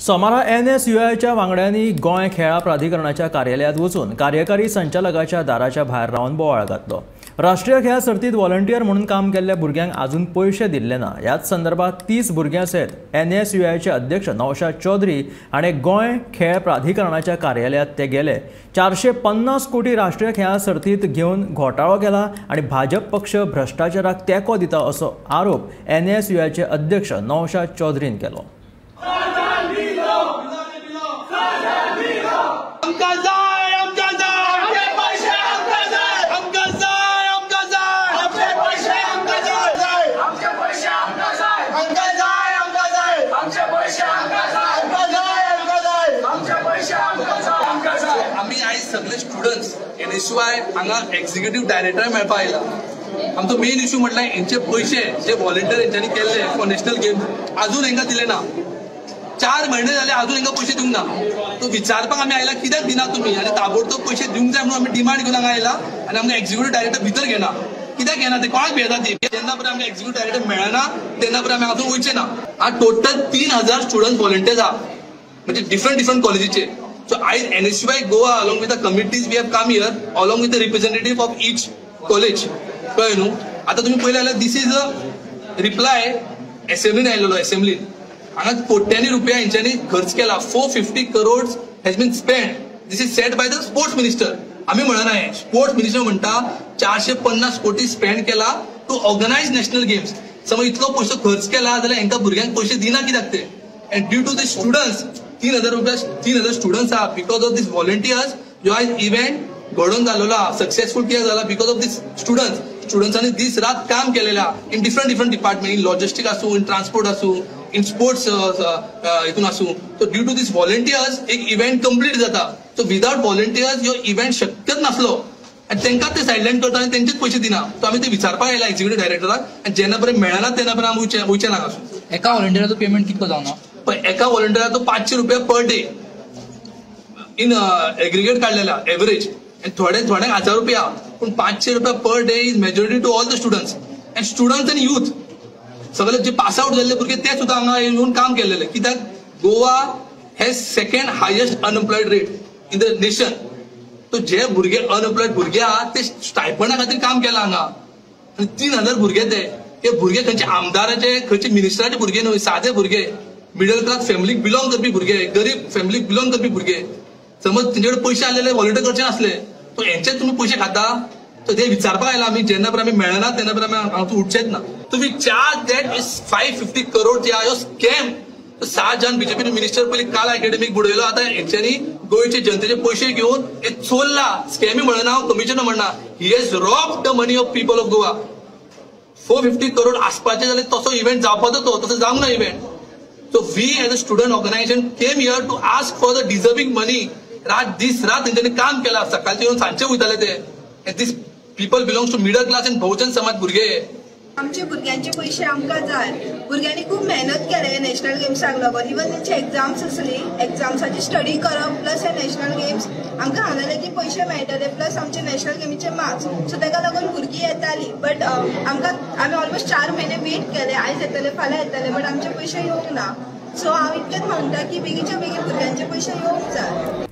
सोमारा एनएसयूआयच्या वांगड्यांनी गोंय खेळां प्राधिकरणाच्या कार्यालयांत वचून कार्यकारी संचालकाच्या दाराच्या भायर रावन बोवाळ घातलो. राष्ट्रीय खेळां सर्तींत व्हॉलंटियर म्हणून काम केल्ल्या भुरग्यांक अजून पयशे दिल्ले ना. ह्याच संदर्भात 30 भुरग्यां सयत एनएसयूआयचे अध्यक्ष नौशाद चौधरी हाणें गोंय खेळ प्राधिकरणाच्या कार्यालयांत ते गेले. 450 कोटी राष्ट्रीय खेळां सर्तींत घेवन घोटाळो केला आनी भाजप पक्ष भ्रश्टाचाराक तेंको दिता असो आरोप एनएसयूआयचे अध्यक्ष नौशाद चौधरीन केलो. आमी आयज सगळे स्टुडंट्स एनएसयूआय हांगा एक्झिक्युटीव डायरेक्टर मेळपा आयला. आमचो मेन इश्यू म्हटल्यार हेंचे पयशे जे व्हॉलंटियर हेंच्यांनी केल्ले फॉर नॅशनल गेम्स अजून हेंकां दिले ना. 4 म्हयने जाले अजून हेंकां पयशे दिवंक ना. तो विचारपाक आमी आयला कित्याक दिना तुमी आनी ताबडतोब पयशे दिवंक जाय म्हणून आमी डिमांड घेवन हांगा आयला आनी आमकां एक्झिक्युटीव डायरेक्टर भितर घेना. कित्याक घेना ते कोणाक भियेता ती. जेन्ना पर्यंत आमकां एक्झिक्युटीव डायरेक्टर मेळना तेन्ना पर्यंत आमी हांगासून वयचे ना. आतां टोटल 3000 स्टुडंट व्हॉलंटियर्स आहा म्हणजे डिफरंट डिफरंट कॉलेजीचे. So I NSUI Goa along with the committees we have come here along with the representative of each college. कळ्ळें न्हू. आतां तुमी पळयलें जाल्यार this is a reply असेंब्लीन आयलेलो. असेंब्लीन हांगा कोट्यांनी रुपया हेंच्यांनी खर्च केला. 450 crore has been spend. This is said by the sports minister. आमी म्हणना हें. स्पोर्ट्स मिनिस्टर म्हणटा 450 कोटी स्पेंड केला टू ऑर्गनायज नॅशनल गेम्स. समज इतलो पयसो खर्च केला जाल्यार हेंकां भुरग्यांक पयशे दिना कित्याक ते. And due to the students 3000 रुपया 3000 स्टुडंट्स आहा because of these volunteers. जो आयज इव्हेंट घडोवन घालवला सक्सेसफूल कित्याक जाला because of these students. स्टुडंट्सांनी दीस रात काम केलेलें आहा in different different department, in logistic आसूं, इन ट्रान्सपोर्ट आसूं, इन स्पोर्ट्स हितून आसूं. So due to these volunteers एक इव्हेंट कंप्लीट जाता. सो विदाउट व्हॉलंटियर्स ह्यो इव्हेंट शक्यच नासलो आनी तांकां ते सायडलायन करता आनी तेंचेच पयशे दिना. सो आमी ते विचारपाक आयला एक्झिक्युटीव डायरेक्टराक आनी जेन्ना पर्यंत मेळना तेन्ना पर्यंत आमी वयचे ना हांगासून. एका व्हॉलंटियराचो पेमेंट कितको जावना? पण एका व्हॉलंटियराचो 500 रुपया पर डे इन एग्रीगेट काडलेला एवरेज आनी थोडे थोड्यांक 1000 रुपया. पूण 500 रुपया per day is majority to all the students and students आनी यूथ सगळे जे पास आउट जाल्ले भुरगे ते सुद्दां हांगा येवन काम केलेले. कित्याक Goa has second highest unemployed rate in the nation. तो जे भुरगे अनएम्प्लॉयड भुरगे आहा ते स्टायपंडा खातीर काम केलां हांगा. आनी 3000 भुरगे ते भुरगे खंयचे आमदाराचे खंयचे मिनिस्टराचे भुरगे न्हय, सादे भुरगे, मिडल क्लास फॅमिलीक बिलोंग करपी भुरगे, गरीब फॅमिलीक बिलोंग करपी भुरगे. समज तेंचे कडेन पयशे आसलेले व्हॉलंटियर करचे नासले तो हेंचेच तुमी पयशे खाता. तो ते विचारपाक आयला आमी. जेन्ना पर्यंत आमी मेळना तेन्ना पर्यंत आमी हांगा उठचेच ना. तुमी चार्ज that is 550 crore जे आहा ह्यो स्कॅम. 7 जाण बीजेपी मिनिस्टर पयलीं काल अकॅडमीक बुडयलो. आतां हेंच्यांनी गोंयचे जनतेचे पयशे घेवन हे चोरला. स्कॅमी म्हणना हांव, कमिशन म्हणना. He has rob the money of people of Goa. 450 crore आसपाचे जाल्यार तसो इव्हेंट जावपाचो तो तसो जावंक ना event. So we as a student organization came here to ask for the deserving money. रात दीस रात तेंच्यांनी काम केला. सकाळचे येवन सांजचे वयताले ते. And these people belongs to middle class and Bahujan Samaj भुरगे. आमचे भुरग्यांचे पयशे आमकां जाय. भुरग्यांनी खूब मेहनत केले नॅशनल गेम्साक लागून. इवन तेंचे एग्जाम्स आसली, एग्जाम्साची स्टडी करप प्लस हे नॅशनल गेम्स आमकां हांगा लेगीत पयशे मेळटले प्लस आमचे नॅशनल गेमीचे मार्क्स. सो ताका लागून भुरगीं येताली. बट आमकां आमी ऑलमोस्ट 4 म्हयने वेट केले. आयज येतले फाल्यां येतले बट आमचे पयशे येवंक ना. सो हांव इतलेंच म्हणटा की बेगीच्या बेगीन भुरग्यांचे पयशे येवंक जाय.